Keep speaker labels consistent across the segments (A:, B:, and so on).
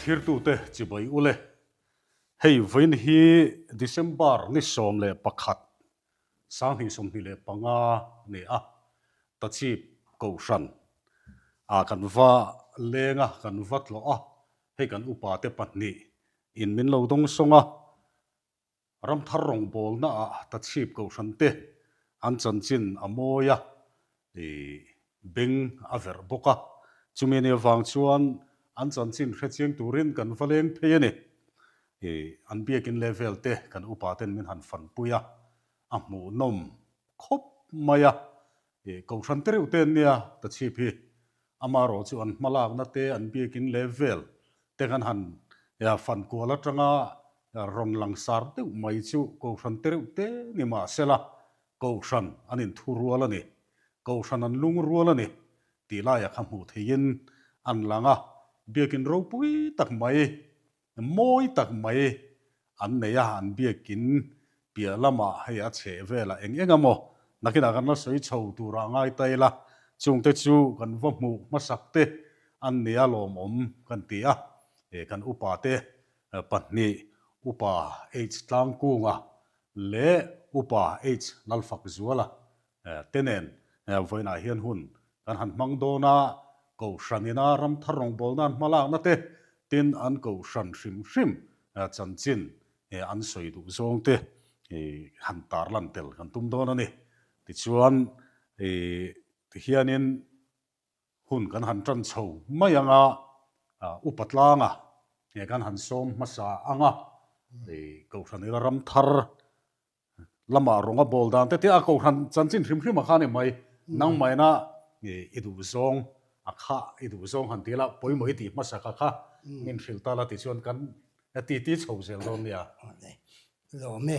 A: Thirtute chibai ule. Hei vawiin hi December ni 11, 2025 a ni a, Tachhip Kohhran ah kan va leng a, kan va tlawh a, hei kan upate pahnih in min lo dawng sawng a, Ramthar rawngbawlna ah Tachhip Kohhran te an chanchin a mawi a, beng a verh bawk a. Chumi ni avang chuan an chanchin hrechiang turin kan va leng phei a ni. An biakin level te kan upa ten min han fanpui a, a hmuhnawm khawp mai a. Kohhran te reuh te an nia Tachhip hi. Amaherawh chu an hmalakna te an biakin level te kan han fan kual atanga rawn langsar deuh mai chu Kohhran te reuh te ni mahsela Kohhran an inthu rual a ni, Kohhran an lung rual a ni tih laiah kha hmuh theihin an lang a, biakin ropui tak mai, mawi tak mai an nei a, an biakin piah lamah hei a chheh velah eng eng emaw nakinah kan la sawi chho turah ngai ta ila, chungte chu kan va hmuh hmasak te an nia lawmawm kan ti a, kan upate pahnih Upa H Tlangkunga leh Upa H Lalfakzuala te nen vawiinah hian hun kan han hmang dawn a, Kohhran ina ramthar rawngbawlna an hmalakna te, tin an Kohhran hrim hrim chanchin an sawi duh zawng te han tarlan tel kan tum dawn a ni. Tichuan tihianin hun kan han tan chho mai ang a, upa tlanga kan han sawm hmasa ang a, Kohhran ila ramthar lamah rawng a bawl dan te te a Kohhran chanchin hrim hrim a kha a ni mai, nangmahina i duh zawng a kha i duh zawng han ti la pawimawh i tih hmasa kha kha min hrilh ta la tichuan kan titi chho zel dawn nia.
B: Lawm e,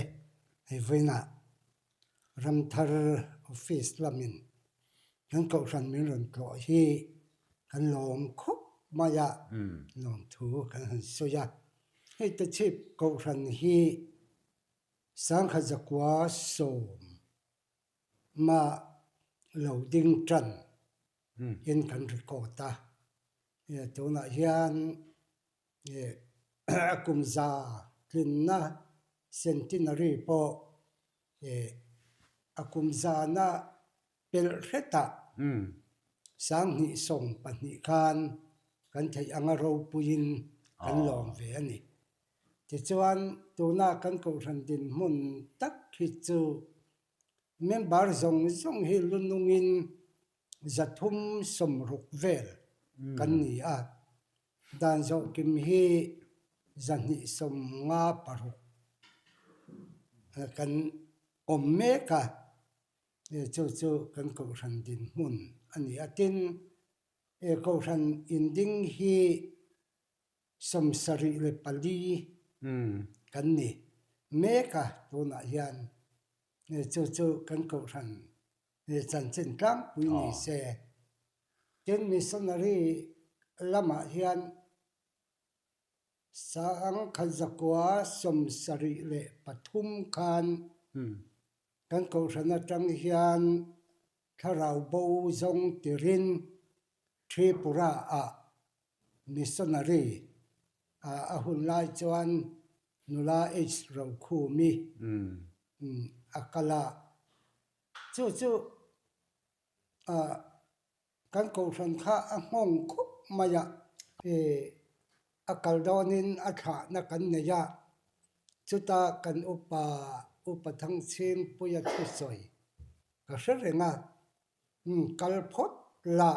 B: hei vawiinah Ramthar office lamin kan kohhran min rawn tlawh hi kan lawm khawp mai a, lawmthu kan han sawi a. Hei Tachhip kohhran hi 1910 mah lo ding tan in kan record a, tunah hian a kum za tlinna centenary pawh a kum zana pelh hretah 2012 khan kan theih anga ropuiin kan lawm ve a ni. Tichuan tuna kan kohhran dinhmun tak hi chu member zawng zawng hi lunungin 360 vel kan ni a, dan zawh kim hi 256 kan awm mek a, chu chu kan kohhran dinhmun a ni a. Tin, he kohhran inding hi 74 kan ni mek a, tunah hian chu chu kan kohhran chanchin tlangpui ni se. Tin, missionary lamah hian 1973 khan kan kohhran atang hian thlarau bo zawng tirin Tripura ah missionary a hun lai chuan nula H Rokhumi a kal a, chu chu Kan kohhran kha a nghawng khawp mai a, a kal dawnin a thlahna kan nei a, chuta kan upa Upa Thangchhingpuia thusawi ka hre reng a, kal phawt la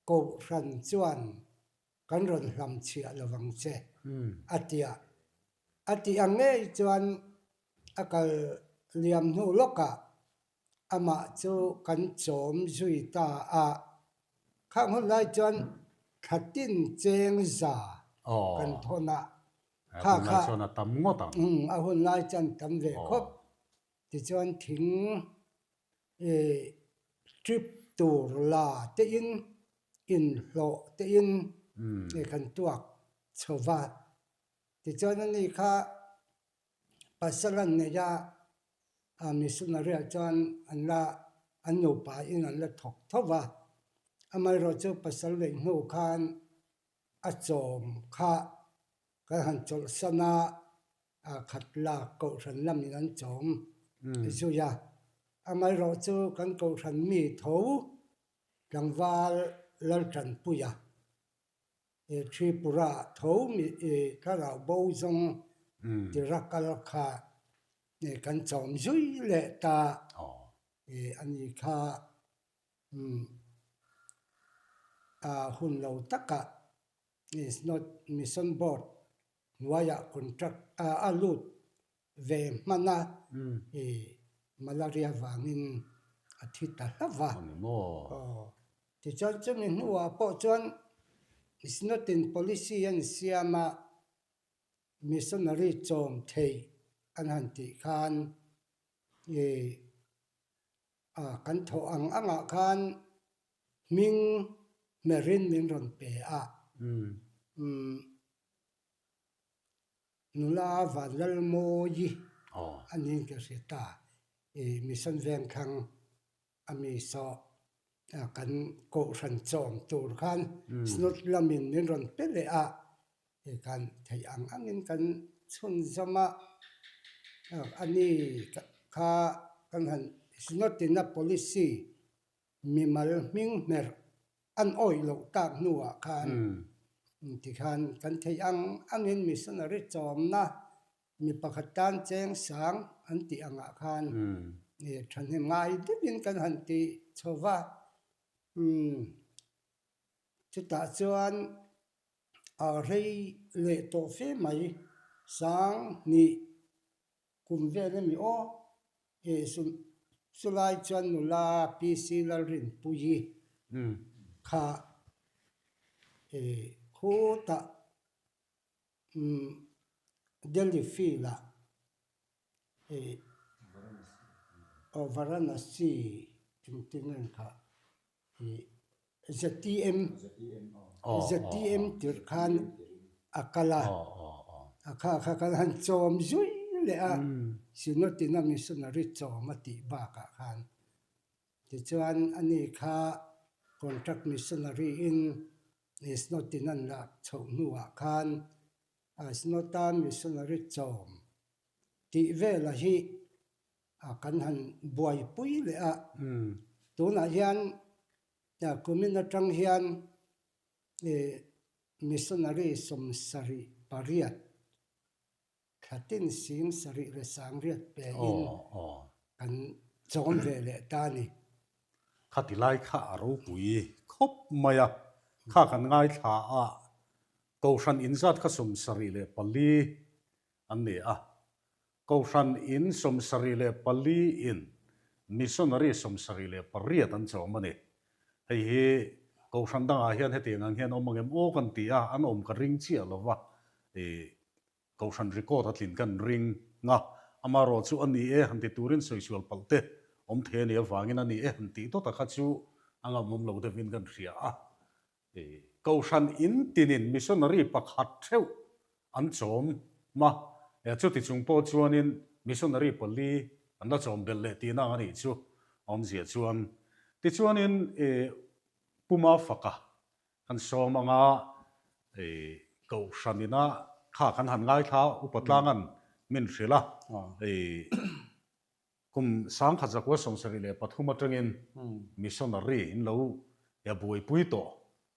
B: kohhran chuan kan rawn hlam chhiah lo vang che a ti a, a tih ang ngei chuan a kal liam hnu lawkah Amah chu kan chawm zui ta a, khang hun lai chuan thla tin cheng za kan thawn a, kha kha a hun lai chuan tam ve khawp. Tichuan thing trip tur la tein inhlawh tein kan tuak chho va, tichuan ani kha Pasal an nei a, missionary ah chuan an la an nupa in an la thawk tho va, amaherawhchu pasal neih hnu khan a chawm kha. Kan han chawlhsan a, khat lak kohhran lamin an chawm zui a. Amaherawhchu kan kohhran mi tho tlangval Laltanpuia Tripura tho mi thlarau bo zawng tira kal kha kan chawm zui leh ta a ni kha. Hun lo takah Synod Mission Board hnuaiah contract a lut ve hman a, malaria vangin a thi ta hlauh va. Tichuan chumi hnuah pawh chuan Synod in policy an siam a, missionary chawm theih an han tih khan kan thawh ang angah khan hming hmerin min rawn pe a. Nula Vanlalmawi a niin ka hre ta. Mission Vengthlang a mi saw kan kohhran chawm tur khan Synod lamin min rawn pe leh a. Kan theih ang angin kan chhunzawm a, a ni kha kan han Synod-ina policy mimal hming hmerh an awih loh tak hnuah khan tikhan kan theih ang angin missionary chawmna mi pakhat tan cheng sang an tih angah khan thahnem ngai deuhin kan han ti chho va. Chutah chuan a rei leh tawh fe mai, sang hnih kum vel emi aw, chulai chuan nula PC Lalrinpuii kha khutah Delhi field ah Varanasi engtin nge kha ZTM ZTM tirh khan a kal a, a kha kha kan han chawm zui leh a, Synod-ina missionary chawm a tih bakah khan. Tichuan ani kha contract missionary-in Synod-in an lak chhoh hnuah khan Synod-a missionary chawm tih vela hi kan han buaipui leh a, tunah hian kumin atang hian missionary 78 thlatin 70 leh 90 pein kan chawm ve leh ta a ni.
A: Khati lai kha a ropui khawp mai a, kha kan ngaithla a, Kohhran inzat kha 74 an ni a. Kohhran in 74 in missionary 78 an chawm a ni. Hei hi Kohhran dangah hian hetiang ang hian awm ang em aw kan ti a, an awm ka ring chiah lo va, ih Kohhran record a tlin kan ring nga, amarawh chu a ni e han ti turin sawi sual palh te awm thei a nih avangin a ni e han tih dawt a kha chu a ngamawm lo deuhin kan hria a. Kohhran in tinin missionary pakhat theuh an chawm a, chuti chung pawh chuanin missionary pali an la chawm belh leh tihna ang a nih chu a awmzia chuan. Tichuanin Puma faka kan sawm anga Kohhran ina kha kan han ngaithla upa tlangan min hrilh a, Kum 1973 atangin missionary in lo buaipui tawh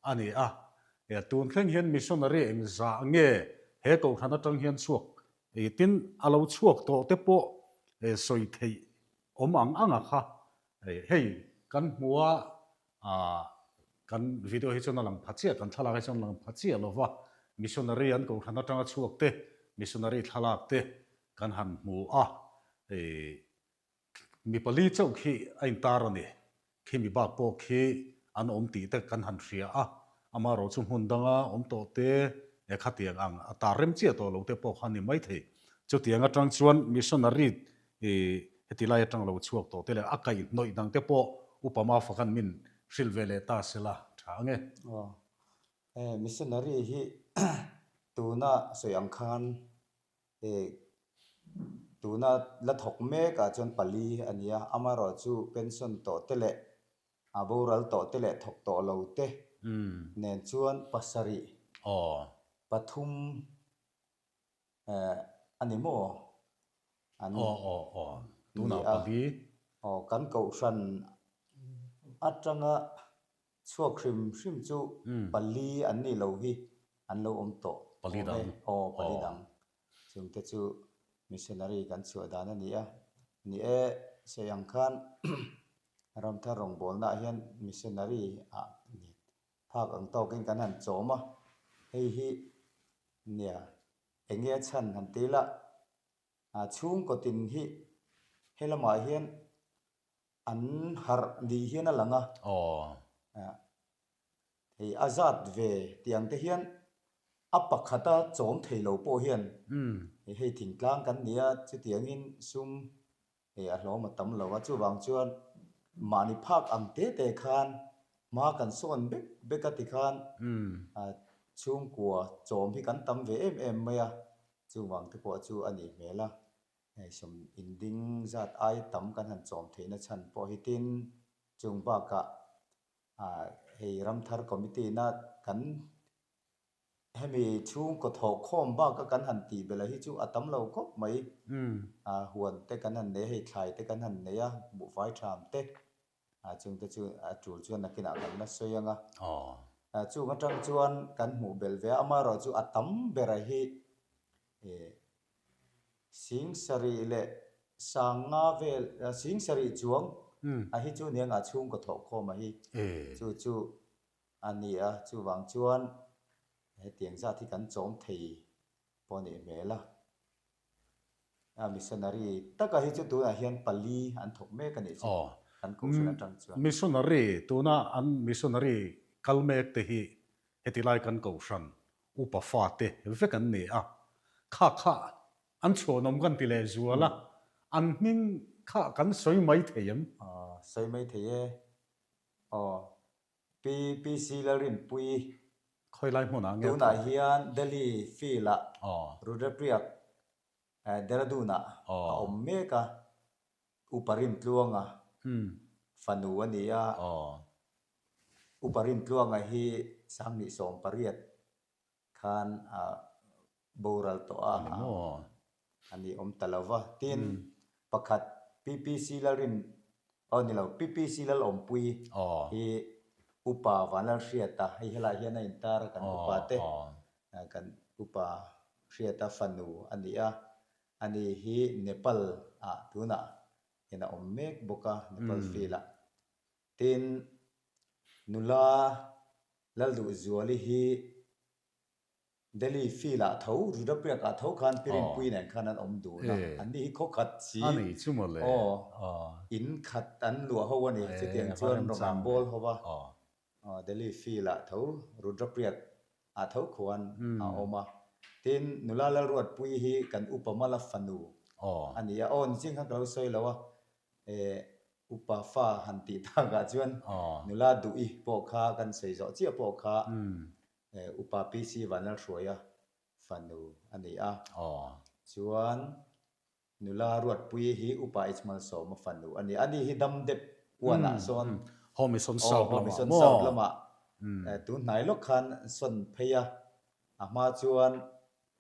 A: a ni a. Tun thleng hian missionary engzah nge he kohhran atang hian chhuak tin a lo chhuak tawh te pawh sawi theih awm ang ang a kha. Hei kan hmu a, kan video hi chuan a lang pha chiah, kan thlalak hi chuan a lang pha chiah lo va, missionary an kohhran atanga chhuak te, missionary thlalak te kan han hmu a, mi pali chauh khi a intar a ni. Khi mi bak pawh khi an awm tih te kan han hria a, amaherawh chu hmun danga awm tawh te eh khatiang ang a tar rem chiah tawh lo te pawh kha a ni maithei. Chutiang atang chuan missionary heti lai atang lo chhuak tawh te leh a kaihhnawih dang te pawh Upa Mafaka'n min hrilh ve leh ta sela tha ang e.
C: Aw, missionary hi tuna sawi ang khan Tuna la thawk mek ah chuan pali a ni a, amaherawh chu pension tawh te leh a boral tawh te leh thawk tawh lo te nen chuan pasarih, pathum. A ni maw? An
A: Aw aw aw tunah
C: ni a.
A: pali.
C: Aw kan kohhran atanga chhuak hrim hrim chu pali an nih lo hi an lo awm tawh
A: Pali
C: awm e.
A: dang.
C: Aw pali
A: Aw.
C: dang. Chungte chu missionary kan chhuah dan a ni a. Ni e, sawi ang khan Ramthar rawngbawlnaah hian missionary ah ni phak ang tawkin kan han chawm a. Hei hi nia Enge a chhan han ti ila, a chhungkaw tin hi he lamah hian an harh nih hian a lang a. Hei a zat ve tih ang te hian a pakhata chawm thei lo pawh hian hei thingtlang kan ni a, chutiangin sum Hei a hlawm a tam lo a, chuvang chuan mahni phak ang te te khan hma kan sawn bek bek a tikhan chhungkua chawm hi kan tam ve em em mai a, chuvang te pawh chu a nih hmel a, hei sawm inding zat ai tam kan han chawm theihna chhan pawh hi tin chung bakah hei Ramthar Committee na kan Hemi chhungkaw thawh khawm baka kan han tih belh hi chu a tam lo khawp mai. Huan te kan han nei a, hei thlai te kan han nei a, buhfai tham te, chung te chu a tul chuan nakinah kan la sawi ang a. Chung atang chuan kan hmuh belh ve a, amaherawh chu a tam bera hi sing sarih leh sanga vel, sing sarih chuang a hi chu nia ngah chhungkaw thawh khawm a hi chu chu A ni a, chuvang chuan hetiang zat hi kan chawm thei pawh a nih hmel a. A missionary taka hi chu tunah hian pali an thawk mek a nih chu kan kohhran atang chuan.
A: Missionary, tuna an missionary kal mek te hi heti lai kan kohhran upa fate vek an ni a, kha kha an chhuanawm kan ti leh zual a, an hming kha kan sawi mai thei em?
C: Sawi mai thei e. Aw. PPC Lalrinpuii
A: Khawi lai hmunah nge a
C: tunah hian Delhi field-ah Rudraprayag, Dehradun-ah a awm mek a, Upa Rintluanga fanu a ni a, Upa Rintluanga hi 2018 khan a boral tawh a, a ni awm ta lo va. Tin, pakhat PPC Lalrin, aw ni lo, PPC Lalawmpui hi Upa Vanlalhriata, hei helaiah hian a intar a, kan upa te, kan Upa Hriata fanu a ni a, ani hi Nepal ah tunah hian a awm mek bawk a, Nepal field ah. Tin, nula Lalduhzuali hi Delhi field ah tho, Rudraprayag ah tho khan Pirinpui nen khan an awm dun a, an ni hi khaw khat si, aw, in khat an luah ho a ni, chutiang chuan rawng an bawl ho va, Delhi field ah tho, Rudraprayag ah tho khuan a awm a. Tin, nula Lalruatpui hi kan upa Mala fanu a ni a, aw, niching khan ka lo sawi lo a, Upa fa han tih takah chuan nula duhi pawh kha kan sawi zawh chiah pawh kha Upa PC Vanlalhruaia fanu a ni a. Chuan nula Ruatpuii hi Upa Ichmalsawma fanu a ni a. Ani hi dam dep uanah sawn
A: Home Mission South
C: lamah Home Mission South lamah tun hnai lawk khan sawn phei a. A hma chuan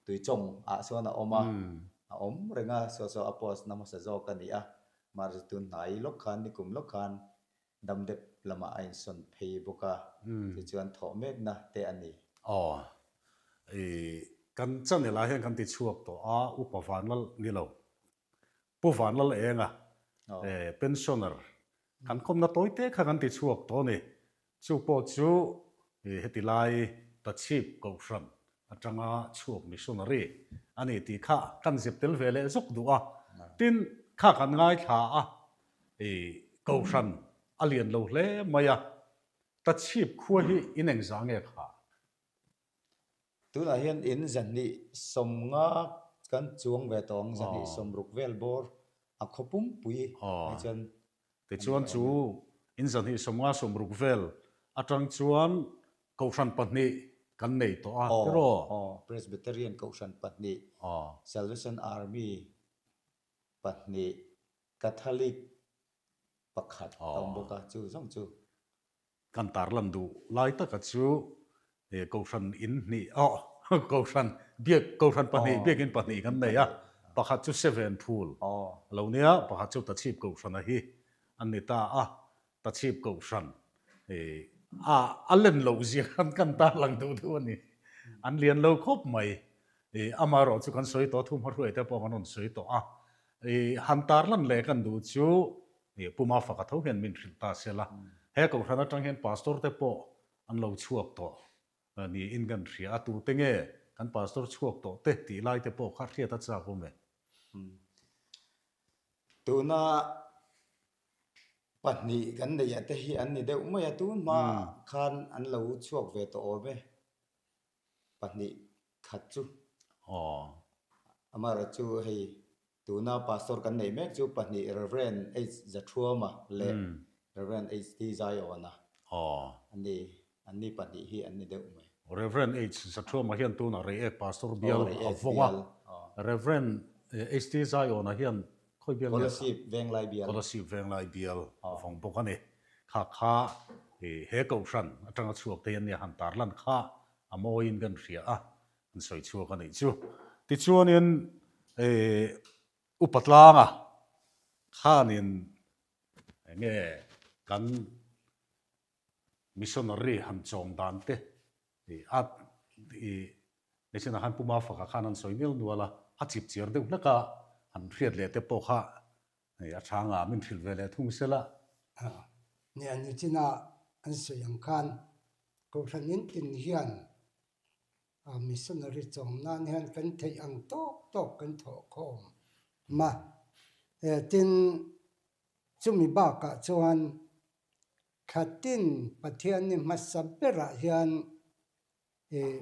C: Tuichawng ah sawn a awm a, a awm reng a, saw saw a post na hmasa zawk a ni a, mahse tun hnai lawk khan nikum lawk khan damdep lamah a insawn phei bawk a, chu chuan thawh mekna te a ni.
A: Aw, i kan channel ah hian kan ti chhuak tawh a, Upa Vanlal ni lo, Pu Vanlal Enga, pensioner, kan kawmna tawi te kha kan ti chhuak tawh a ni. Chu pawh chu heti lai Tachhip Kohhran atanga chhuak missionary a ni tih kha kan zep tel ve leh zawk duh a. Tin, kha kan ngaithla a, Kohhran a lian lo hle mai a, Tachhip khua hi in engzah nge kha?
C: Tunah hian in 250 kan chuang ve tawh ang, 260 vel bawr a khaw pumpui hi chuan.
A: Tichuan chu in 250 60 vel atang chuan kohhran pahnih kan nei tawh a tiraw?
C: Aw, Presbyterian kohhran pahnih, Salvation Army pahnih, Catholic pakhat a awm bawk a, chu zawng chu.
A: Kan tarlan duh lai taka chu Kohhran in hnih aw. Kohhran biak Kohhran pahnih biakin pahnih kan nei a, pakhat chu Seven Phul a lo nia, pakhat chu Tachhip Kohhrana hi a ni ta a, Tachhip Kohhran a a len loh zia khan kan tarlang duh deuh a ni. An lian lo khawp mai. Amaherawh chu kan sawi tawh a, thuhmahruai te pawh kan rawn sawi tawh a. Han tarlan leh kan duh chu Puma faka tho hian min hrilh ta sela, he Kohhran atang hian Pastor te pawh an lo chhuak tawh niin kan hria a, tute nge kan Pastor chhuak tawh te tih lai te pawh kha hriat a chak awm e.
C: Tuna pahnih kan neih ah te hi an ni deuh mai a, tun hma khan an lo chhuak ve tawh awm e, pahnih khat chu. Amaherawhchu hei Tuna Pastor kan neih mek chu pahnih Rev. H. Zathuama leh Rev. HT. Zaiawna an ni. An ni pahnih hi an ni deuh mai.
A: Rev. H. Zathuama hian tunah Reiek Pastor bial a vawng a. Rev. HT. Zaiawna hian khawi bial nge?
C: Kolasib Venglai bial.
A: Kolasib Venglai bial a vawng bawk a ni. Kha kha he kohhran atanga chhuak te an nia han tarlan kha a mawiin kan hria a. An sawi chhuak a nih chu. Tichuanin upa tlanga khanin enge kan missionary han chawm dan te a i nichinah khan Pu Mafaka khan an sawi nel nual a, a chip chiar deuh hlek a, han hriat leh te pawh kha a tha nga min hrilh ve leh thung sela.
B: Nia nichinah an sawi ang khan Kohhran in tin hian A missionary chawm nan hian kan theih ang tawk tawk kan thawh khawm a. Tin, chumi bakah chuan Thlatin Pathianni hmasa berah hian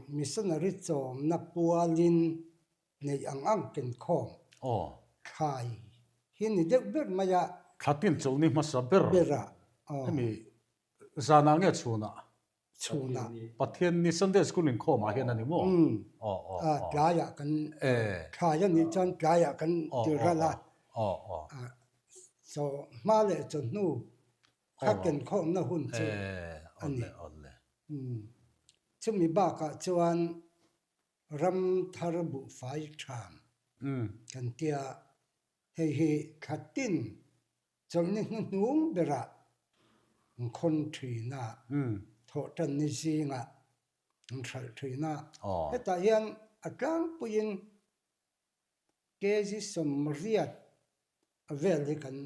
B: missionary chawmna pualin neih ang ang ken khawm thlai hi ni deuh ber mai a.
A: Thlatin chawlhni hmasa ber hemi zanah nge chhunah?
B: Chhunah.
A: Pathian ni Sunday School inkhawmah hian a ni maw?
B: Umm. Aw aw aw. Tlaiah kan thlai a nih chuan tlaiah kan ti ral a.
A: Aw aw.
B: Chaw hma leh chaw hnu kha kenkhawmna hun chu a ni. Umm. Chumi bakah chuan ram thar buhfai ṭham kan tia hei hi thla tin Chawlhni hnuhnung berah an khawn thin a, thawhtanni zingah an hralh thin a. Hetah hian a tlangpuiin kg 80 vel hi kan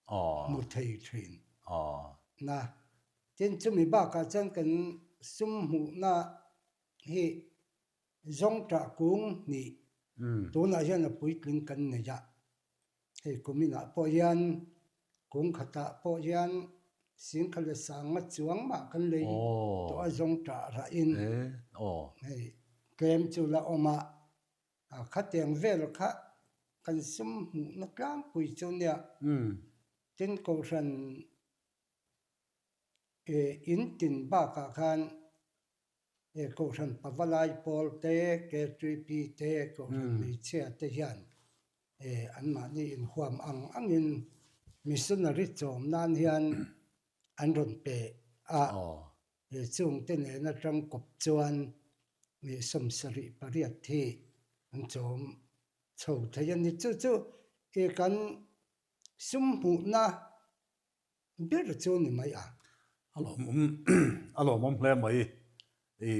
B: hmu thei thin a. Tin, chumi bakah chuan kan sum hmuhna hi zawngṭah kung hnih tunah hian a puitling kan nei a. Hei kuminah pawh hian kung khatah pawh hian singkha leh sanga chuang mah kan lei tawh a zawng ṭah rahin hei tlem chu la awm a, khatiang vel kha kan sum hmuhna tlangpui chu nia. Tin Kohhran in tin bakah khan He Kohhran Pavalai pawl te, KTP te, Kohhran hmeichhia te hian anmahni inhuam ang angin missionary chawm nan hian an rawn pe a. Chungte nen atang kawp chuan 78 hi an chawm chho thei a ni. Chu chu kan sum hmuhna ber chu ni mai a.
A: A lawmawm a lawmawm hle mai. I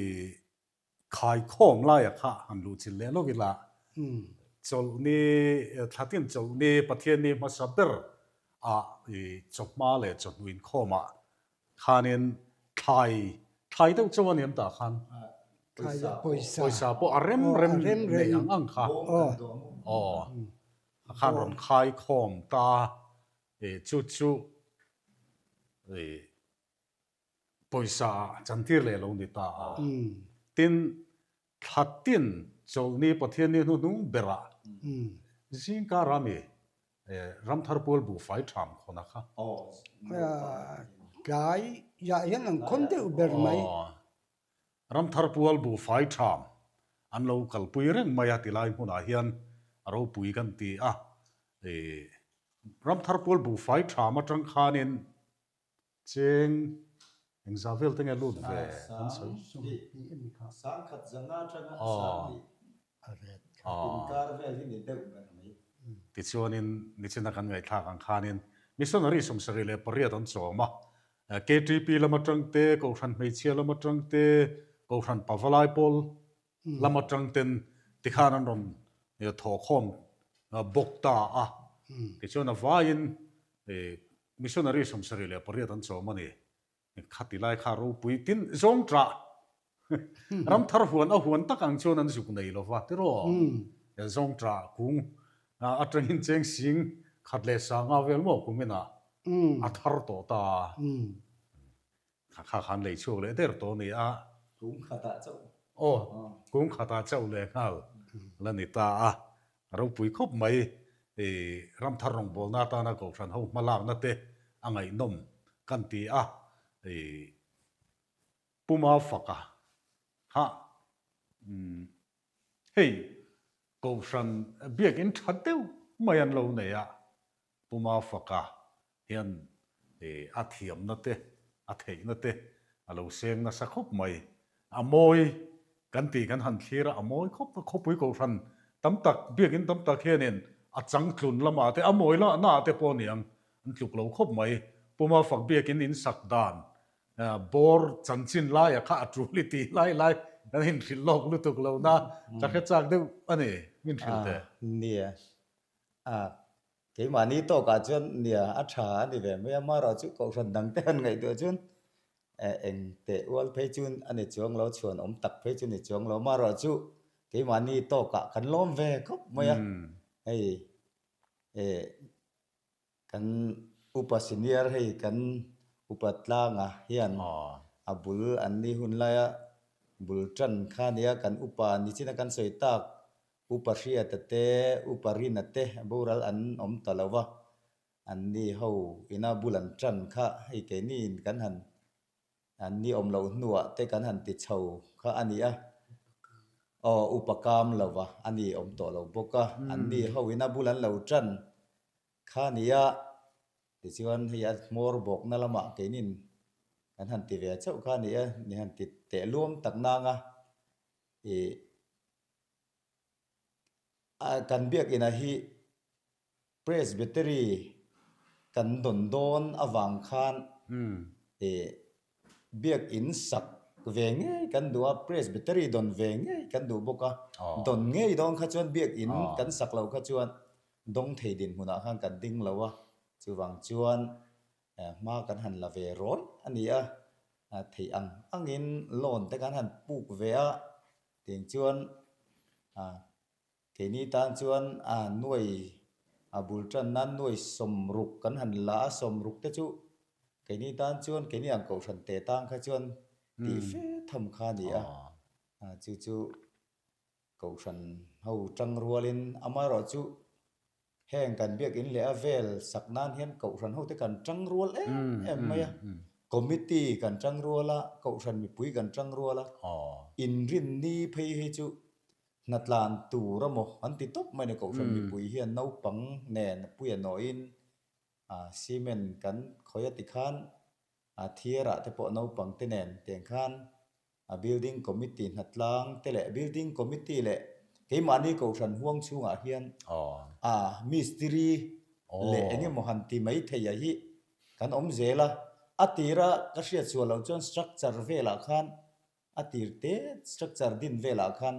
A: khaikhawm laia kha han luh chilh leh lawk ila chawlhni thlatin chawlhni Pathianni hmasa ber ah i chawhma leh chawhnu inkhawmah khanin thlai thlai deuh chauh a ni em tah khan pawisa pawh a rem rem nei ang ang kha aw khan rawn khaikhawm ta Chu chu pawisa ah chantir leh lo ni ta a. Tin, thla tin Chawlhni Pathianni hnuhnung berah zingkar a mi Ramthar Pual buhfai ṭham khawn a kha.
B: Tlai ah hian an khawn deuh ber mai.
A: Ramthar Pual buhfai ṭham an lo kalpui reng mai a tilai hmunah hian a ropui kan ti a. Ramthar Pual buhfai ṭham aṭang khanin cheng. Engzah vel te nge lut ve an sawi?
C: Sangkhat zanga atanga sanghnih inkar vel hi ni deuh ber mai.
A: Tichuanin nichina kan ngaihthlak ang khanin Missionary 78 an chawm a, KTP lam atang te, Kohhran hmeichhia lam atang te, Kohhran Pavalai pawl lam atang ten tikhan an rawn thawhkhawm bawk ta a. Tichuan a vaiin Missionary 78 an chawm a ni. Khati lai kha ropui tin zawng ṭah ram thar huan a huan tak ang chuan an zuk nei lo va tiraw? Zawng ṭah kung aṭangin cheng sing khat leh sanga vel maw kuminah a thar tawh ta a. Kha kha khan lei chhuak leh der tawh a ni a.
C: Kung khatah chauh.
A: Aw, kung khatah chauh leh nghal la ni ta a. A ropui khawp mai. I ramthar rawngbawlna atana Kohhran ho hmalakna te a ngaihnawm kan ti a. I Puma faka kha hei Kohhran biakin tha deuh mai an lo nei a. Puma faka hian a thiamna te, a theihna te a lo seng nasa khawp mai. A mawi kan tih kan han thlir a, a mawi khawp a, khawpui kohhran tam tak, biakin tam tak hianin a changtlun lamah te, a mawi lahna ah te pawh a ni ang, an tluk lo khawp mai. Puma fak biakin in sak dan bawr chanchin laia kha a tul i tih lai lai kan inhrilh lawk lutuk lo na, ka hre chak deuh a ni, min hrilh teh.
C: Nia, a Keimahni tawkah chuan nia a tha a ni ve mai a, amaherawh chu kohhran dang te han ngaihtuah chuan eng teh ual phei chu a ni chuang lo, chhuan awm tak phei chu a ni chuang lo, amaherawh chu keimahni tawkah kan lawm ve khawp mai a, hei kan upa senior hei kan upa tlanga hian a bul an ni hun laia bul tan kha nia kan upa nichina kan sawi tak Upa Hriata te, Upa Rina te boral an awm ta lo va, anni ho ina bul an tan kha hei keiniin kan han anni awm loh hnuah te kan han ti chho kha a ni a. Aw, Upa Kam lo va, a ni awm tawh lo bawk a, anni ho ina bul an lo tan kha a ni a. Tichuan hei a hmawr bawkna lamah keiniin kan han ti ve chauh kha a ni a, ni han ti teh luam tak nang a, ih. Kan biakina hi Presbytery kan dawn dawn avang khan biakin sak ve ngei kan duh a, Presbytery dawn ve ngei kan duh bawk a, dawn ngei dawn kha chuan biakin kan sak loh kha chuan dawng thei dinhmunah khan kan ding lo a, chuvang chuan hma kan han la ve rawih a ni a, theih ang angin loan te kan han puk ve a. Tiang chuan keini tan chuan nuai a bul tan nan nuai 60 kan han la a, 60 te chu keini tan chuan keini ang kohhran teh tan kha chuan tih fe tham kha a ni a, chu chu kohhran ho tang rualin amaherawh chu Heng kan biakin leh a vel sak nan hian Kohhran hote kan tang rual em em mai a, Committee kan tang rual a, Kohhran mipui kan tang rual a, inrinni phei hi chu hnatlan tur amaw an ti tawp mai a ni Kohhran mipui hian naupang nen puia nawhin cement kan khawih a tikhan a thiarah te pawh naupang te nen tiang khan A Building Committee hnatlang te leh Building Committee leh keimahni Kohhran huang chhungah hian a mistiri leh eng emaw han ti mai thei a hi kan awm zel a. A tira ka hriat sual loh chuan structure velah khan a tir te structure din velah khan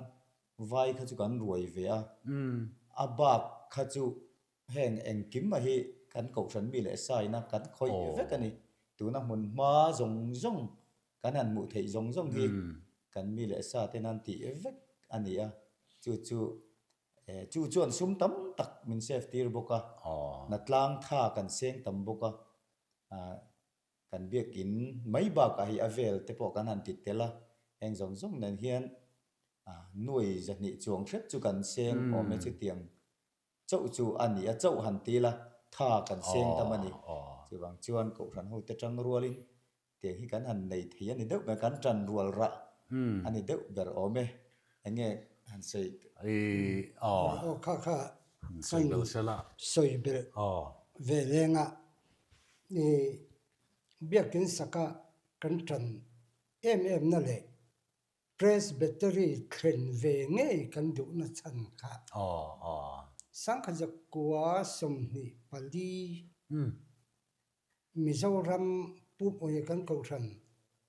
C: vai kha chu kan ruai ve a. A bak kha chu Heng engkim a hi kan kohhran mi leh saina kan khawih vek a ni. Tuna hmun hma zawng zawng kan han hmuh theih zawng zawng hi kan mi leh sa te nan tih vek a ni a. Chu chu chu chuan sum tam tak min save tir bawk a, hnatlang tha kan seng tam bawk a. Kan biakin mai bakah hi a vel te pawh kan han ti tel a, heng zawng zawng nen hian nuai 200 chuang hret chu kan seng awm e chutiang Chauh chu a ni a, chauh han ti la, tha kan seng tam a ni. Chuvang chuan Kohhran hote tang rualin tiang hi kan han nei thei a ni deuh ber, kan tan rual rah a ni deuh ber awm e. Eng nge han sawi teh?
B: Aw kha kha kan sawi belh ve leng a, i biakin saka. Kan ṭan em em na leh Presbytery thlen ve ngei kan duhna chhan kha. Sangkhazakua 24 Mizoram pumpuia kan kohhran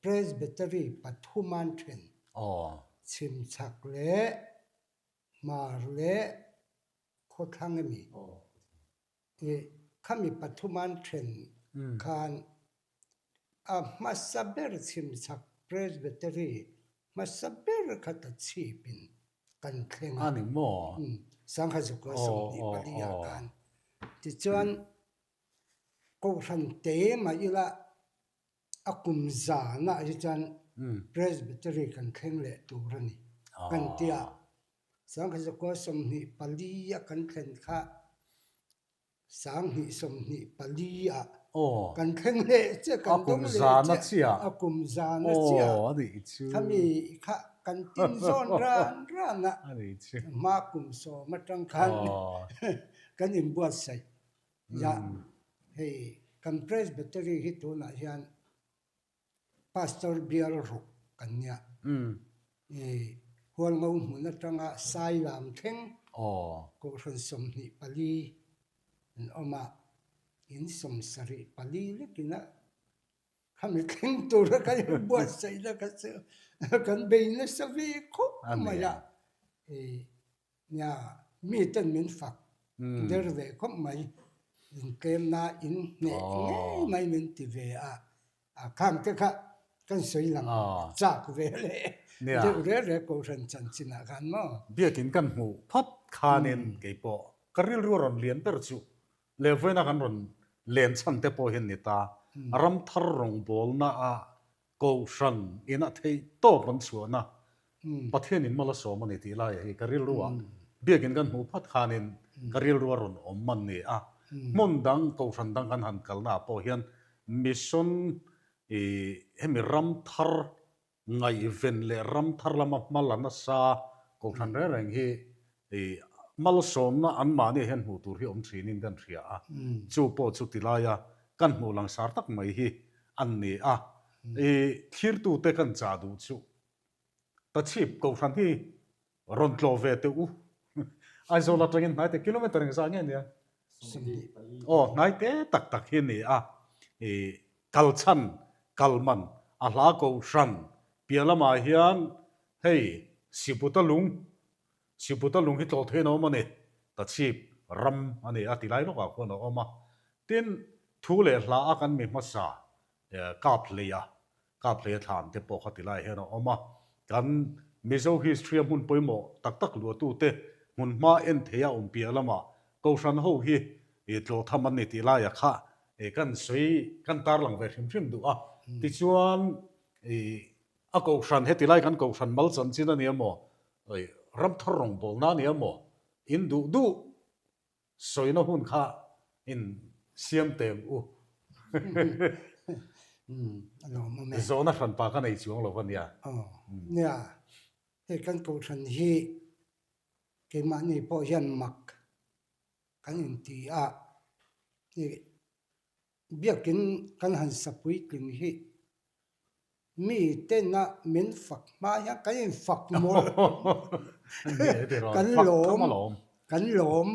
B: Presbytery pathuman then chhimchhak leh hmar leh khawthlang emi khami pathuman then khan a hmasa ber chhimchhak Presbytery hmasa ber kha ta chhipin kan thleng a. Sangkhazukua 24 ah khan tichuan Kohhran te mah ila a kum zanah hi chuan Presbytery kan thleng leh tur a ni kan ti a. Sangkhazakua 24 a kan thlen kha 2024 ah kan thleng leh chiah kan dawng leh chiah a kum zana chiah khami kha kan tin zawn ran ran a hma kum sawm atang khan kan inbuatsaih. Ya, hei kan Presbytery hi tunah hian Pastor bial ruk kan nia. I Hualngo hmun atanga Sailam thleng Kohhran 24 an awm a, in 74 lekin a khami thleng tura kan inbuatsaihna kha chu kan bei nasa ve khawp mai a. Nia, mi ten min fak der ve khawp mai, intlemna in hneh ngei mai min ti ve a, a khang te kha kan sawi lang chak ve leh deuh reh reh Kohhran chanchinah khan maw?
A: Biakin kan hmuh phawt khanin keipawh ka rilru a rawn lian ber chu leh vawiina kan rawn len chhan te pawh hian ni ta, ram thar rawngbawlna a Kohhran in a theih tawp an chhuahna Pathian in mal a sawm a ni tih laiah hi ka rilru ah biakin kan hmuh phat khanin ka rilru a rawn awm man ni a. Hmun dang Kohhran dang kan han kalna ah pawh hian mission i hemi ram thar ngaihven leh ram thar lama hma la nasa Kohhran reng reng hi i malsawmna anmahni ah hian hmuh tur hi awm thinin kan hria a. Chu pawh chu ti laia kan hmuh langsar tak mai hi an ni a, i thlirtute kan chah duh chu Tachhip Kohhran hi rawn tlawh ve teh u. Aizawl atangin hnaite kilometer engzah nge nia? Aw, hnaite tak tak hi a ni a, i kal chhan, kal man, a hla Kohhran piah lamah hian hei Sibuta lung, Sibuta lung hi tlawh theiin a awm a ni, Tachhip ram a ni a ti lai lawkah khuan a awm a. Tin, Thu leh hla a kan mi hmasa kap hlei a, kap hlei a thlan te pawh kha ti lai hian a awm a. Kan Mizo history a hmun pawimawh tak tak luahtute hmun hma en thei a awm piah lamah Kohhran ho hi tlawh tham an ni tih laia kha kan sawi kan tarlang ve hrim hrim duh a. Tichuan a Kohhran heti lai kan Kohhran mal chanchin a ni emaw, ramthar rawngbawlna a ni emaw, in duh duh Sawina hun kha in siam teng u. Zawhna hranpa ka nei chuang lo va nia.
B: Aw, nia. Hei kan kohhran hi keimahni pawh hian mak kan inti a, Biakin kan han sa puitling hi mi tena min fak hma hian kan in fak mawlh kan lawm kan lawm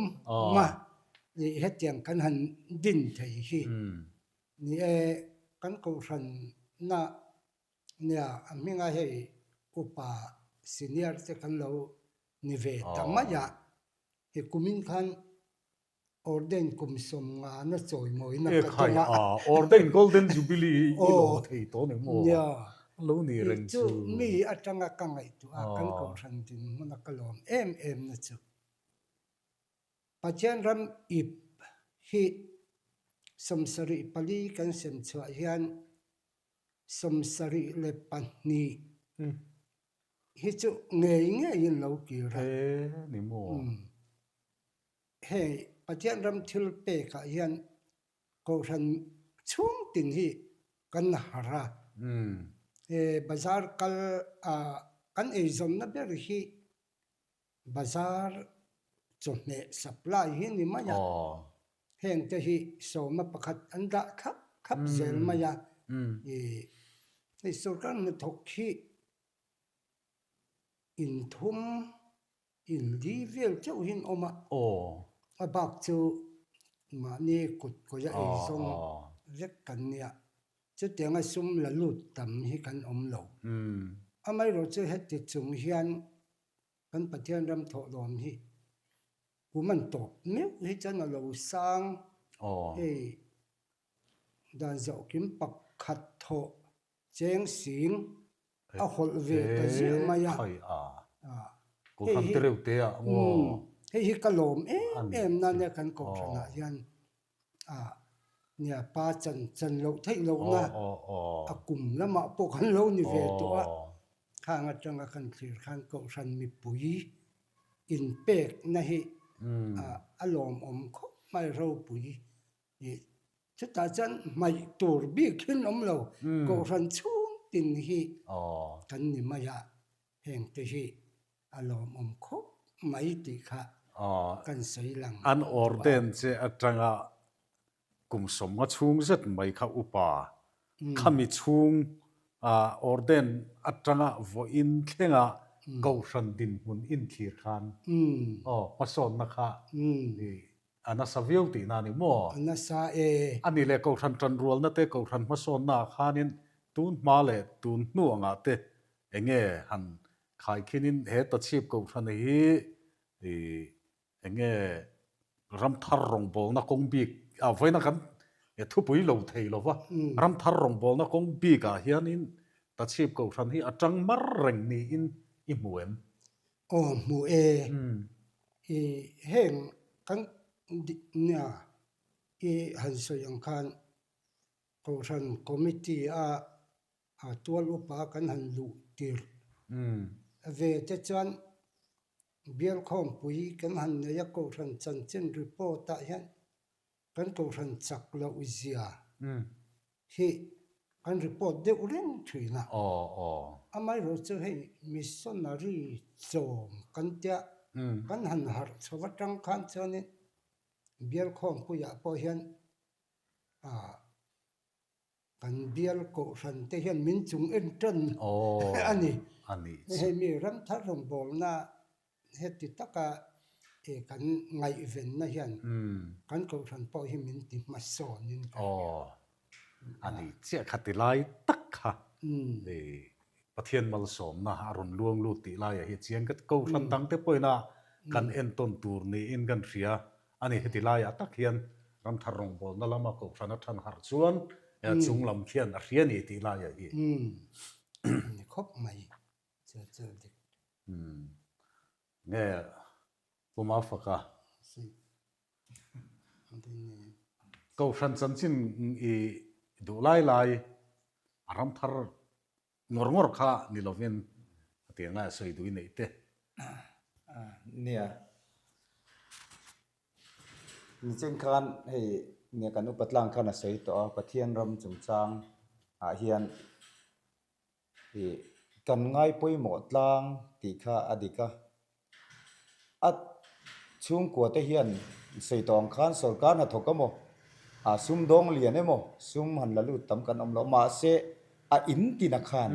B: a ih hetiang kan han din thei hi ni e kan kohhran na nia a hminga hei upa senior te kan lo ni ve ta mai a i kumin khan Ordain kum 50 na chawimawina ka
A: tum a. Ekhai a, Ordain Golden Jubilee i lo thei tawh ni maw? Nia. A lo ni reng
B: chu. Chu mi atanga ka ngaihtuah a, kan kohhran dinhmuna ka lawm em em na chu. Pathian ram ip hi 74 kan sem chhuah hian 72 hi chu ngei ngeiin lo kir a.
A: E ni maw?
B: Hei Pathian ram thil pekah hian Kohhran chhung tin hi kan harh a. He bazar kal a kan eizawnna ber hi bazar chawhmeh supply hi ni mai a. Hengte hi sawma pakhat an dah thlap thlap zel mai a. Hei sorkar hnathawk hi inthum inli vel chauh hi an awm a, a bak chu mahni kut kawia eizawng vek kan nia. Chutianga sum la lut tam hi kan awm lo. Amaherawhchu heti chung hian kan Pathian ram thawhlawm hi kum an tawp meuh hi chuan a lo sang hei dan zawhkim pakhat thawh cheng sing a hawlh ve ta ziah mai a. Hei hi hei hi ka lawm em em na nia kan kohhranah hian nia pa chan chan loh theih lohna a kum lamah pawh kan lo ni ve tawh a. Khang atanga kan thlir khan kohhran mipui inpekna hi a lawmawm khawp mai ropui Chutah chuan hmaih tur bik hin awm lo, kohhran chhung tin hi kan ni mai a, heng te hi a lawmawm khawp mai tih kha kan sawi lang
A: An ordain che atanga kum sawmnga chhung zet mai kha upa khami chhung ordain atanga vawiin thlenga kohhran dinhmun inthlir khan hmasawnna kha A nasa viau tihna a ni maw?
B: A nasa e.
A: A ni leh Kohhran tanrualna te, Kohhran hmasawnna ah khanin tun hma leh tun hnu angah te enge han khaikhinin he Tachhip Kohhran hi enge ramthar rawngbawlna kawng bik ah vawiina kan thupui lo thei lo va, ramthar rawngbawlna kawng bik ah hianin Tachhip Kohhran hi a tang mar reng niin i hmu em?
B: Aw hmu e. I heng kan nia i han sawi ang khan Kohhran Committee a tual upa kan han luh tirh ve te chuan Bialkhawmpui kan han nei a Kohhran chanchin report ah hian Kan kohhran chak loh zia hi kan report deuh reng thin a. Amaherawhchu hei missionary chawm kan tia kan han harh chho atang khan chuanin Bialkhawmpuiah pawh hian Kan bial kohhran te hian min chung en tan a ni. Hei mi ramthar rawngbawlna heti taka kan ngaihvenna hian kan kohhran pawh hi min ti hmasawnin ka hria.
A: A ni chiah kha ti lai tak kha Pathian malsawmna a rawn luang lut tih laiah hi chiang ka kohhran dangte pawhin a kan entawn tur niin kan hria. A ni, heti laiah tak hian ramthar rawngbawlna lama kohhran a than harh chuan chung lam khian a hria ni tih laiah hi.
B: A ni khawp mai, chel chel dik.
A: Nge Pu Mafaka? Kohhran chanchin i duh lai lai a ramthar ngawr ngawr kha ni lovin a tiang lai a sawi duh i neih te.
C: Nia. Nichen khan hei nia kan upa tlang khan a sawi tawh a, Pathian ram chungchang ah hian ih kan ngai pawimawh tlang tih kha a dik a. A chhungkua te hian sawi tawh ang khan sorkar hnathawk emaw ah sumdawng lian emaw sum han la lut tam kan awm lo mahse a in tina khan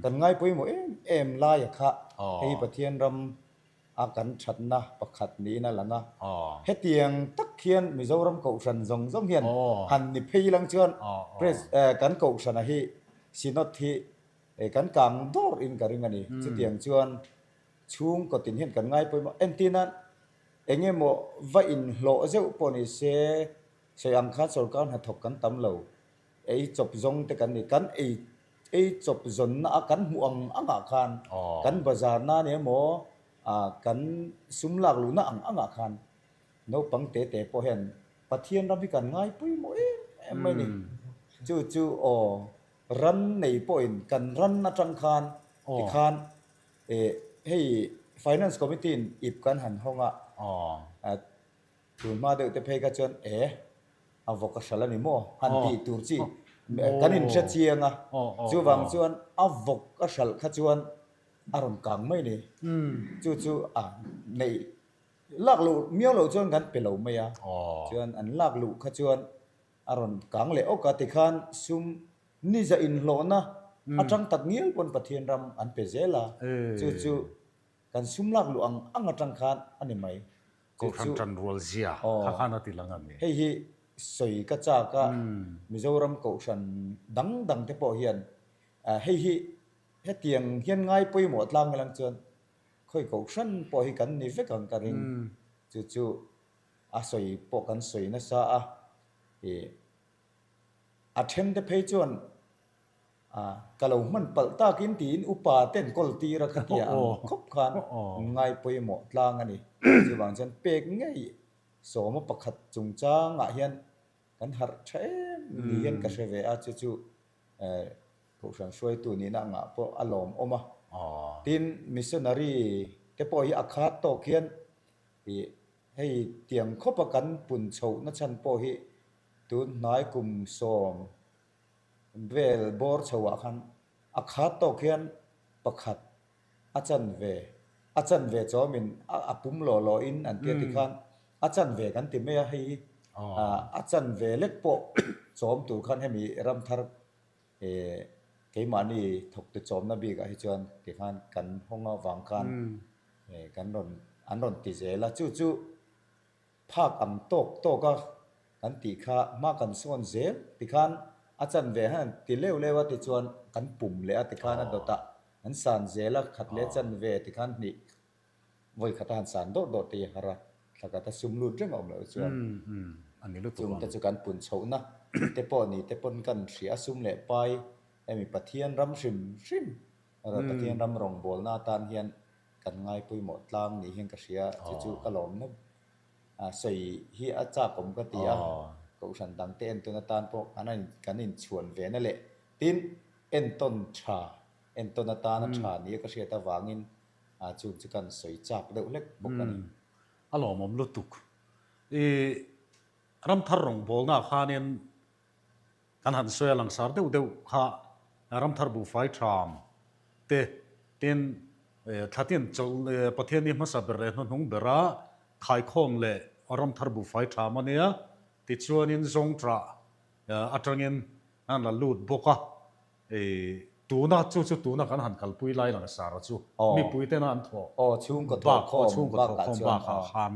C: kan ngai pawimawh em em laia kha hei Pathian ram a kan thatna pakhat niin a lang a hetiang tak hian Mizoram kohhran zawng zawng hian han ni phei lang chuan kan kohhrana hi Synod hi kan kang dawr in ka ring a ni chutiang chuan Chhungkaw tin hian kan ngai pawimawh. Entir nan eng emaw va inhlawh zeuh pawh ni se, sawi ang khan sorkar hnathawk kan tam lo. Ei chawp zawng te kan ni. Kan ei ei chawp zawnna a kan hmuh ang angah khan kan bazar nan emaw kan sum lak luhna ang angah khan naupang te te pawh hian Pathian ram hi kan ngai pawimawh em em mai a ni. Chu chu aw ran nei pawhin kan ran atang khan tikhan Eh hei Finance Committee in ip kan han hawng a, tun hma deuh te phei kha chuan eh a vawk a hral a ni maw han tih tur chi kan inhre chiang a, chuvang chuan a vawk a hral kha chuan a rawn kang mai a ni. Chu chu a neih lak loh miau loh chuan kan pe lo mai a, chuan an lak luh kha chuan a rawn kang leh awk a tikhan sum Ni za inhlawhna Atang tak ngial pawn Pathian ram an pe zel a, chu chu kan sum lak luh ang ang atang khan a ni mai. Chu
A: Kohhran
C: chu
A: tanrual zia kha khan a ti lang a ni.
C: Hei hi sawi ka chak a, Mizoram kohhran dang dang te pawh hian hei hi hetiang hian ngai pawimawh tlang ilang chuan khawi kohhran pawh hi kan ni vek ang ka ring. Chu chu a sawi pawh kan sawi nasa a, ih a then te phei chuan ka lo hman palh takin tiin upa ten kawl tir a khatia ang khawp khan ngai pawimawh tlang a ni. Chuvang chuan pek ngei sawma pakhat chungchangah hian kan harh tha em ni hian ka hre ve a, chu chu Kohhran hruaitu nihna angah pawh a lawmawm a. Tin, missionary te pawh hi a khat tawk hian ih hei tiang khawpa kan pun chhohna chhan pawh hi tun hnai kum sawm vel bawr chhoah khan a khat tawk hian pakhat a chan ve a chan ve chawmin a pum lawh lawhin an tia tikhan a chan ve kan ti mai a hei hi a chan ve lek pawh chawm tur khan hemi ram thar keimahni thawktu chawmna bikah hi chuan tikhan kan hawng avang khan kan rawn an rawn ti zel a chu chu Phak ang tawk tawk a kan tih kha hma kan sawn zel tikhan a chanve han an ti leuh leuh a tichuan kan pum leh a tikhan a dawt ah an san zel a khat leh chanve tikhan hnih vawi khat a han san dawt dawt te hi a har a thla khat a sum lut reng a awm loh chuan chung te chu kan pun chhohna te pawh ni te pawn kan hria a sum leh pai hemi Pathian ram hrim hrim Pathian ram rawngbawlna atan hian Kan ngai pawimawh tlang nih hian ka hria, chu chu ka lawm nawp. Sawi hi a chak awm ka ti a, Kohhran dangte entawn atan pawh kan in kan inchhuan ve na leh tin entawn tha, entawn atana tha nia ka hriat avangin chung chu kan sawi chak deuh hlek bawk a ni.
A: A lawmawm lutuk. I ramthar rawngbawlna khanin Kan han sawi a langsar deuh deuh kha Ramthar Buhfai Tham te tin Thlatin chawlh Pathianni hmasa ber leh hnuhnung bera khaikhawm leh Ramthar Buhfai Tham a nia tichuanin Zawngṭah atangin an la lut bawk a, tuna chu chu tuna kan han kalpui lai langsar a chu mipui tena an thawh bak chhungkaw thawhkhawm bakah khan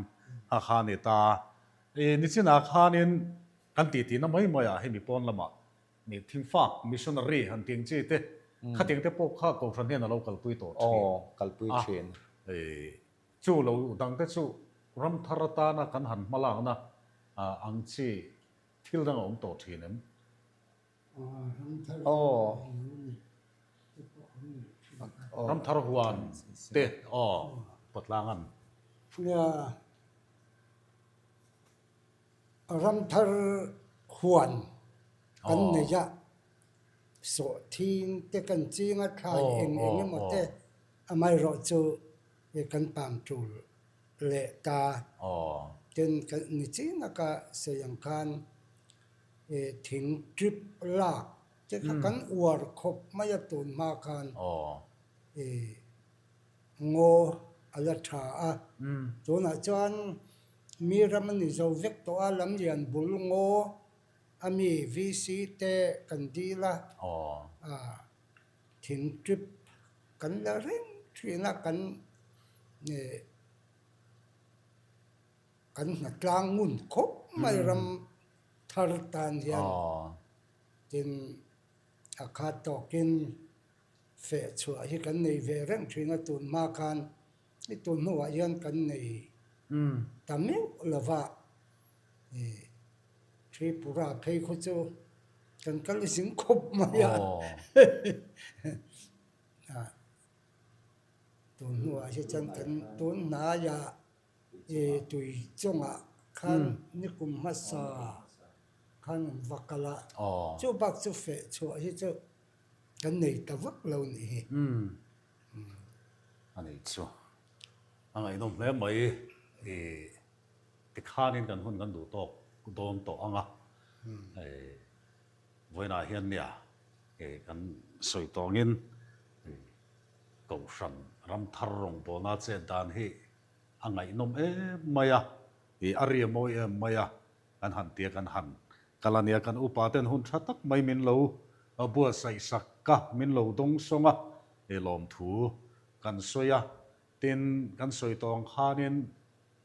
A: a kha a ni ta. Nichinah khanin Kan titi na mai mai ah hemi pawn lamah nih thingfak missionary han tih ang chi te khatiang te pawh kha Kohhran hian a lo kalpui tawh thin.
C: Aw, kalpui thin.
A: A, chu lo dang te chu ram thar atana kan han hmalakna ang chi thil dang a awm tawh thin em?
B: Ram thar te pawh an nei thin
A: a. Ram thar huan te aw pawtlang an.
B: Nia. Ramthar huan kan nei a, sawhthing te kan ching a, thlai eng eng emaw te amaherawh chu kan pang tul leh ta. Tin, ni chin aka sawi ang khan thing trip lak te kha kan uar khawp mai a tun hma khan ngaw a la tha a, tunah chuan Mi ram a ni zo vek tawh a, Lamlian bul ngaw a mi VC te kan dil a, thing trip kan la reng thin a, kan kan hnatlang ngun khawp mai ram thar tan hian tin a khat tawkin feh chhuah hi kan nei ve reng thin a, tun hma khan I tun hnuah hian kan nei ta meuh lo va, Tripura phei khaw chu kan kal zing khawp mai a. Tun hnuah hi chuan kan tun hnaiah tui chungah khan nikum hmasa khan an va kal a, chu bak chu feh chhuah hi chu kan nei ta vak lo nih hi.
A: A nih chu. A ngaihnawm hle mai. I tikhanin kan hun kan duh tawk dawn tawh ang a. Vawiinah hian nia kan sawi tawngin Kohhran ramthar rawngbawlna chet dan hi a ngaihnawm em mai a, a ri a mawi em mai a, kan han tia kan han kal a nia. Kan upa ten hun tha tak mai min lo buatsaih sak a, min lo dawng sawng a, he lawmthu kan sawi a. Tin, kan sawi tawh ang khanin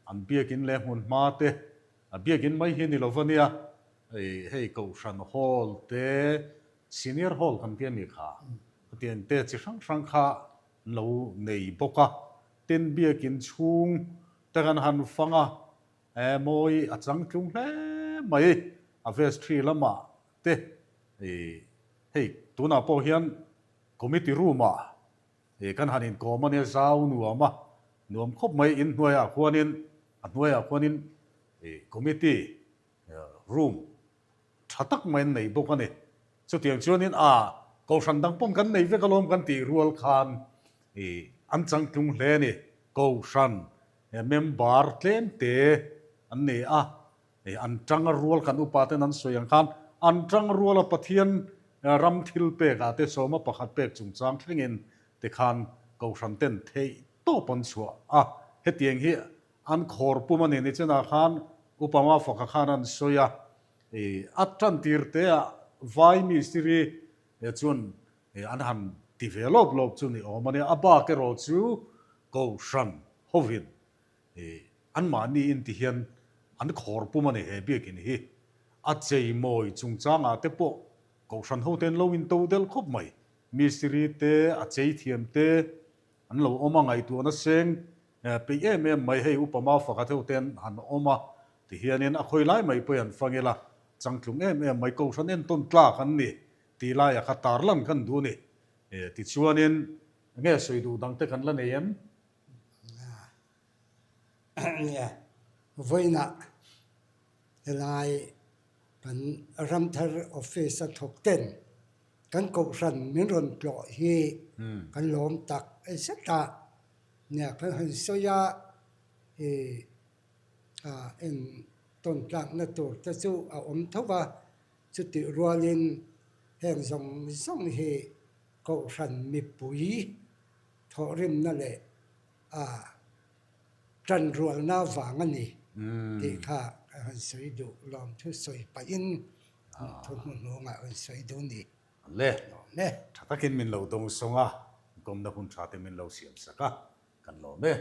A: an biakin leh hmun hma te, a biakin mai hi ni lo va nia, hei Kohhran Hall te, Senior Hall kan ti a nih kha, khatiang te chi hrang hrang kha an lo nei bawk a. Tin, biakin chhung te kan han fang a, mawi a changtlung hle mai, a vestry lamah te, hei tunah pawh hian committee room ah Kan han inkawm a nia zau nuam a, nuam khawp mai inhnuaiah khuanin a hnuaiah khuanin committee room tha tak mai an nei bawk a ni. Chutiang chuanin a Kohhran dang pawm kan nei vek alawm kan tih rual khan an changtlung hle a ni. Kohhran member tlemte an nei a, An tang rual kan upa ten an sawi ang khan an tang ruala Pathian ram thil pek ah te sawma pakhat pek chungchang thlengin te khan Kohhran ten theih tawp an chhuah a, hetiang hi an khawr pum a ni nichinah khan Upa Mafaka khan an sawi a, a tan tir te ah vai mistiri chuan an han ti ve lawp lawp chu ni awm a nia, a bak erawh chu Kohhran hovin Anmahni in ti hian an khawr pum a ni he biakin hi. A cheimawi chungchangah te pawh Kohhran hote an lo into delh khawp mai. Mistiri te, a chei thiam te an lo awm a, ngaihtuahna seng peih em em mai hei Upa Mafaka deuh te an han awm a ti hianin a khawi lai mai pawhin an fang ila changtlung em em mai Kohhran entawn tlak an ni tih laiah kha tarlan kan duh a ni. Tichuanin nge sawi duh dang te kan la nei em?
B: Nia, vawiinah helai kan Ramthar office a thawk ten kan kohhran min rawn tlawh hi kan lawm tak zet a, nia kan han sawi a, ih en tawn tlakna tur te chu a awm tho va, chutih rualin heng zawng zawng hi kohhran mipui thawhrimna leh a tanrualna vang a ni tih kha ka han sawi duh lawmthu sawi pahin thu hnuhnungah rawn sawi duh ni.
A: Le, tha takin min lo dawng sawng a, kawmna hun tha te min lo siam sak a, kan lawm e.